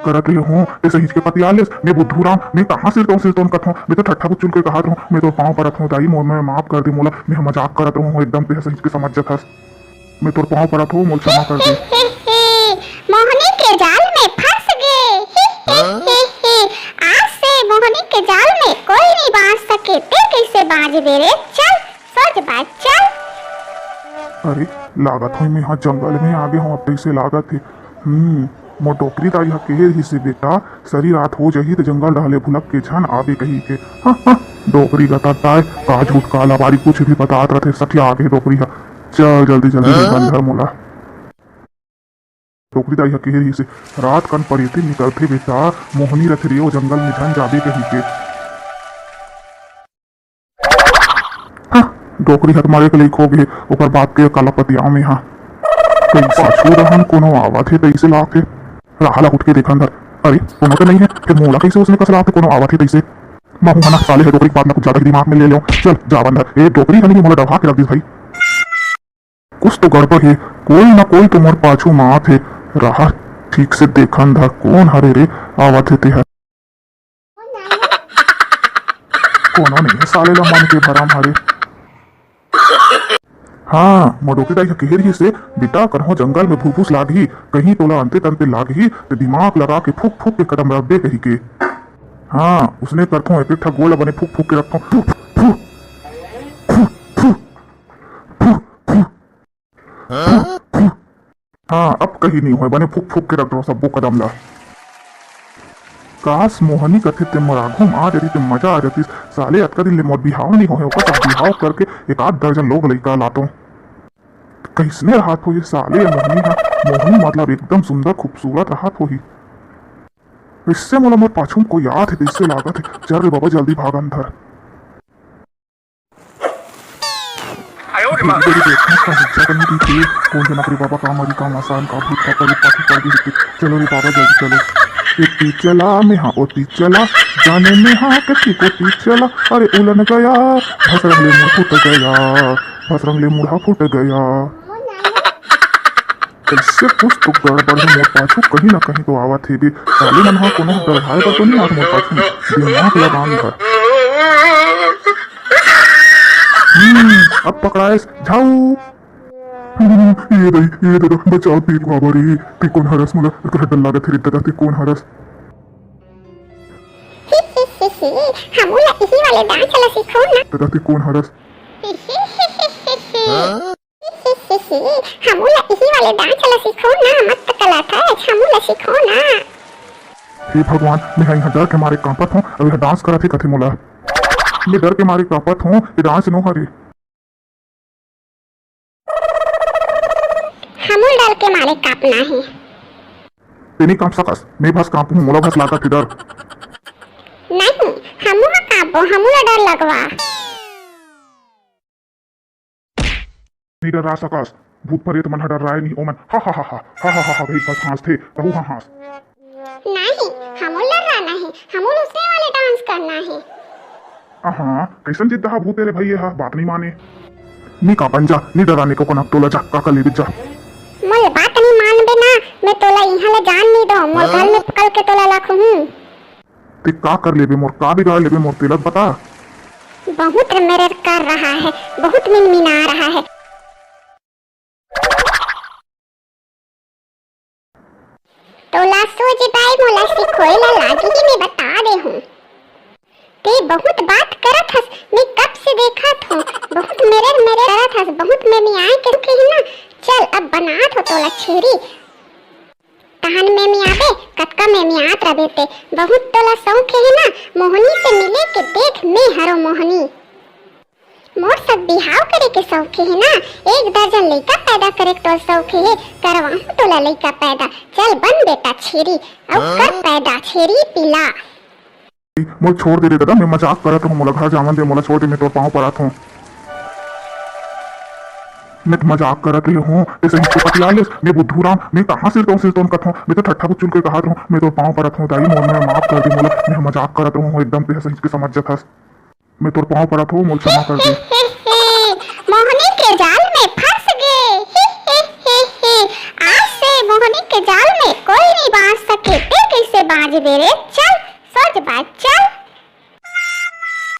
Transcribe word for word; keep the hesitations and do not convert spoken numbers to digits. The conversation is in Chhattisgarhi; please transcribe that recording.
करत रहे हों, ते सहिंच के पतिया लेस। मैं बुद्धू राम, मैं कहाँ सिरतोन सिरतोन कथों, मैं तो ठट्ठा बुच्चुल के कहत रहूं, मैं तोर पाँव परत हों दाई, मोर मैं माफ कर दे मोला, मैं ह मजाक करत रहूं, एकदम ते सहिंच के समझ जथस। मैं तोर पाँव परत हों, मोला क्षमा कर दे। मोहनी के जाल में फंस गे। आज से मोहनी के जाल में कोई नहीं बांच सके, ते कैसे बांच दे रे? चल, सोच बात, चल। अरे, लागत होई मैं हा जंगल में आगे हों, अब तइसे लागत हे। हम्म, मोर डोकरी दाई हा केहे रिहिसे, बेटा, सरी रात हो जही त जंगल डहले भुलक के झन आबे कही के। हाँ, हाँ, डोकरी गतर ताय, का झूठ का लबारी कुछ भी बतात रथे, सठिया आगे डोकरी हा। चल जल्दी जल्दी हाँ? जंगल धर मोला। डोकरी दाई हा केहे रिहिसे, रात कन परेती निकलथे बेटा, मोहनी रथे रे ओ जंगल में झन जाबे कही के। हाँ, डोकरी हा त मरे के लइक हो गे, ओकर बाप के काला पतियाव में हा। कइसा छू रहन कोनो आवत हे तइसे लागथे। राह ला उठ के देखन धर। अरे, कोनो तो नहीं है, फिर मोला कइसे उसने कस लागथे कोनो आवत हे तइसे। महू हा ना साले हे डोकरी के बात ला कुछ ज्यादा ही दिमाग में ले लेव। चल, जावन धर। ए, डोकरी हा नहीं मोला डबहा के रख दिस भाई। कुछ तो गड़बड़ हे, कोई ना कोई तो मोर पाछू म आत हे। राह ठीक से देखन धर, कोन हरे रे आवत हे तेहर। कोनो नहीं हे साले ला मन के भरम हरे। हाँ, मोर डोकरी दाई ह केहे रिहिसे, बेटा, करहो जंगल में भूभूस लागही, कहीं तोला अंते तंते लागही, ते दिमाग लगा के फूक फूक के कदम रखबे कही के। हाँ, उसने करथों, एक एक ठा गोड़ ला बने फूक फूक के रखथों। फू, फू, फू, फू, फू, फू, फू। हाँ, अब कहीं नहीं होय, बने फूक फूक के रख दो सब्बो कदम ला। काश मोहनी कथे ते मोर आघू म आ जाती ते मजा आ जाती। साले अतका दिन ले मोर बिहाव नहीं होय, ओकर सब बिहाव करके एक आध दर्जन लोग लइका लातो। कइसने रहत होही साले ये मोहनी हा? मोहनी मतलब एकदम सुंदर खूबसूरत रहत होही। इससे मोला मोर पाछू म कोई आत हे तइसे लागत हे। चल रे बाबा जल्दी भागन धर। आयो रे माँ। बड़ी देखना का हिस्सा करनी थी कि कौन जना रे बाबा का मरी का मसान का भूत का परी पाछू पड़ गई थी। चलो रे बाबा जल्दी चलो। एती चला में हाँ ओती चला, जाने में हाँ कथी कोती चला। अरे उलन गया, भसरंग ले मुड़ फुट गया, भसरंग ले मुड़ा फुट गया। कइसे कुछ तो गड़बड़ हे मोर पाछू, कहीं ना कहीं तो आवत हे बे। साले मन हा कोनो डरहाय बर तो नहीं आत मोर पाछू, दिमाग लगान धर। हम्म, अब पकड़ाएस, झाऊ। ये दई, ये ददा, बचाओ, ते बाबा रे, ते कोन हरस मोला, तोला डर लागत हे रे ददा, ते कोन हरस? हमू ला इही वाले dance ला सिखाओ ना। ददा, ते कोन हरस? हमू ला इही वाले dance ला सिखाओ ना, मस्त कला था, हमू ला सिखाओ ना। हे भगवान, मैं हा इहाँ डर के मारे कांपत हों, अउ एहा dance करत हे कथे मोला। मैं डर के मारे कांपत हों, ये dance नो हरे। हमू ला डर के मारे कांपना हे। ते नी कांप सकस, मैं भस कांपहूँ, मोला भस लागत हे डर। नहीं, हमू हा कांपबो, हमू ला डर लगवा। नी डर्रा सकस, भूत परेत मन ह डर्राय नहीं, ओमन हा हा हा हा हा हा हा हा कहिके बस हाँसथे, तहू हा हाँस। नहीं, हमू डर्राना हे, हमू उसने वाले dance करना हे। अहाँ, कइसन जिद्द हा भूत तेरे भइये हा, बात नहीं माने। नी कांपन जा, नी डर्राने को कोना तोला जा, का कर लेबे जा। मोर बात नहीं मानबे ना, मैं तोला इहाँ ले जान नहीं दो, मोर घर में पकड़ के तोला लाखूँ। ते का कर लेबे मोर, का बिगाड़ लेबे मोर, तेला बता। बहुत मेरे कर रहा है, बहुत मिनमिना रहा है। तोला सूझ बाई मोला सिखोए ला लागी, मैं बता दे हूँ। ते बहुत बात करत हस, मैं कब से देखत हूँ, बहुत मेरे मेरे करत हस, बहुत में मियाए के सुखे ही ना। चल अब बनात हो तोला छेरी। तहन में मियाबे, कतका में मियात रबे ते। बहुत तोला शौक हे ना, मोहनी से मिले के देख में हरो मोहनी। मोर सब बिहाव करे के शौक हे ना, एक दर्जन लइका पैदा करे के तोर शौक हे, करवाहूँ तोला लइका पैदा। चल बन बेटा छेरी, अउ कर पैदा छेरी पिला। मोला छोड़ दे रे ददा, मैं मजाक करत रहूँ, मोला घर जावन दे, मोला छोड़ दे, मैं तोर पाँव परत हूँ। मैं तो मजाक करत रहे हूँ, ते सही से पतिया लेस, मैं बुद्धू राम, मैं कहाँ सिरतोन सिरतोन कथों, मैं तो ठट्ठा बुच्चुल के कहत रहूँ, मैं तोर पाँव परत हूँ दाई, मोर मैं माफ कर दे मोला, मैं मजाक करत रहूँ, एकदम ते सही के समझ जथस। मैं तोर पाँव परत हूँ, मोला क्षमा कर दे। मोहनी के जाल में फंस गे। आज से मोहनी के जाल में कोई नहीं बांच सके। ते कैसे आज बेरे चल, सो जा बा, चल।